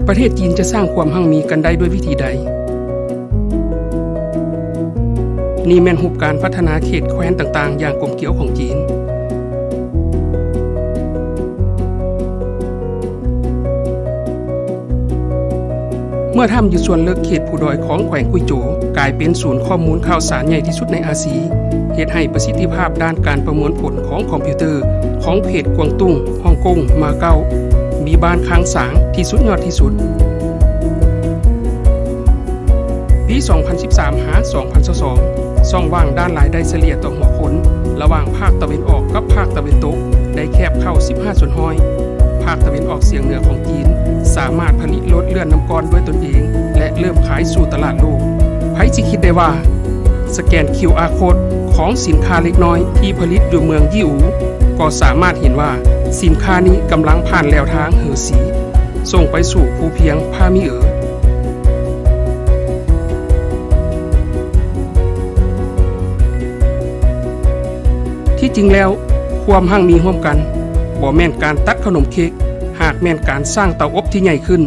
ປະເທດຈີນຈະສ້າງຄວາມຮັ່ງມີກັນໄດ້ດ້ວຍວິທີໃດ? ນີ້ແມ່ນຮູບການພັດທະນາເຂດແຄວ້ນຕ່າງໆຢ່າງກົມກຽວຂອງຈີນ. ເມື່ອຖ້ຳຢູ່ສ່ວນເລິກເຂດພູດອຍຂອງແຂວງກຸຍໂຈ ກາຍເປັນສູນຂໍ້ມູນຂ່າວສານໃຫຍ່ທີ່ສຸດໃນອາຊີ, ເຮັດໃຫ້ປະສິດທິພາບດ້ານການປະມວນຜົນຂອງຄອມພິວເຕີຂອງເຂດກວາງຕຸ້ງ, ຮ່ອງກົງ, ມາເກົາ ມີບ້ານຄາງສາງທີ່ສຸດຍອດທີ່ສຸດ. ປີສອງພັນສິບສາມຫາສອງພັນຊາວສອງ ຊ່ອງວ່າງດ້ານລາຍໄດ້ສະເລ່ຍຕໍ່ຫົວຄົນ ລະຫວ່າງພາກຕາເວັນອອກກັບພາກຕາເວັນຕົກ ໄດ້ແຄບເຂົ້າສິບຫ້າສ່ວນຮ້ອຍ. ພາກຕາເວັນອອກສຽງເໜືອຂອງຈີນສາມາດຜະລິດໂລດເລື່ອນນ້ຳກ້ອນດ້ວຍຕົນເອງ ແລະ ເລີ່ມຂາຍສູ່ຕະຫຼາດໂລກ. ໃຜຊິຄິດໄດ້ວ່າ ສະແກນຄິວອາໂຄດຂອງສິນຄ້າເລັກນ້ອຍທີ່ຜະລິດຢູ່ເມືອງຍີ່ອູ ກໍສາມາດເຫັນວ່າສິນຄ້ານີ້ກຳລັງຜ່ານແລວທາງເຫີສີ ສົ່ງໄປສູ່ພູພຽງ ພາມີເອີ. ທີ່ຈິງແລ້ວ, ຄວາມຮັ່ງມີຮ່ວມກັນ ບໍ່ແມ່ນການຕັດຂະໜົມເຄັກ, ຫາກແມ່ນການສ້າງເຕົາອົບທີ່ໃຫຍ່ຂຶ້ນ.